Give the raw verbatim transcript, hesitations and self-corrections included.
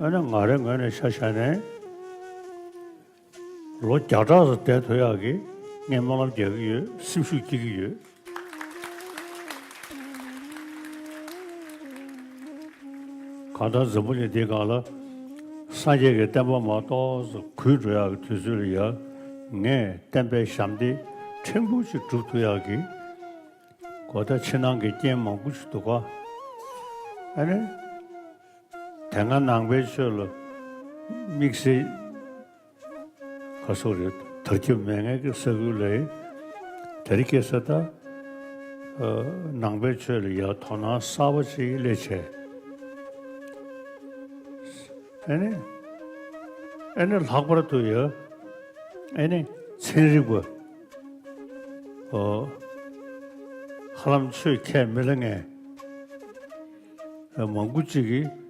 ཨ་ནི་ང་རའི་ངོས་ནས་ཆ་བཞག་ནས་ལོ་བརྒྱ་ཕྲག་ཙམ་བསྡད་ཐུབ་ཡག་གི་ངས་སྨོན་ལམ་རྒྱག་གི་ཡོད། སེམས་ཤུགས་སྐྱེ་གི་ཡོད། གང་ལྟར་འཛམ་བུ་གླིང་འདིའི་སྒང་ལ་སངས་རྒྱས་ཀྱི་བསྟན་པ་མར་ཏོག་ཙམ་རྒུད་འགྲོ་ཡག་གི་དུས་ཚོད་ལ་ཡ། ངས་བསྟན་པའི་ཞབས་འདེགས་ཕྲན་བུ་ཅིག་སྒྲུབ་ཐུབ་ཡག་གི་གོ་ད་ཕྱི་ནང་གི་རྐྱེན་མང་པོ་ཞིག་འདུག་ག། ཨ་ནི། དེ་སྔ་ནང་པའི་ཆོས་ལ་དམིགས་བསལ་ག་སོགས་རེད། དར་ཁྱབ་མེད་མཁན་གྱི་ས་ཁུལ་ལ་དེ་རིང་ཁ་སང་ད་ཨ་ནང་པའི་ཆོས་ལ་ཡ་དོ་སྣང་གསར་པ་ཅིག་སླེབས་བྱས། ཨ་ནི། ཨ་ནི་ལྷག་པར་དུ་ཡ། ཨ་ནི་ཚན་རིག་པ། ཨོ། ཧ་ལམ་ཆོས་ཁས་མི་ལེན་མཁན་མང་པོ་ཅིག་གིས་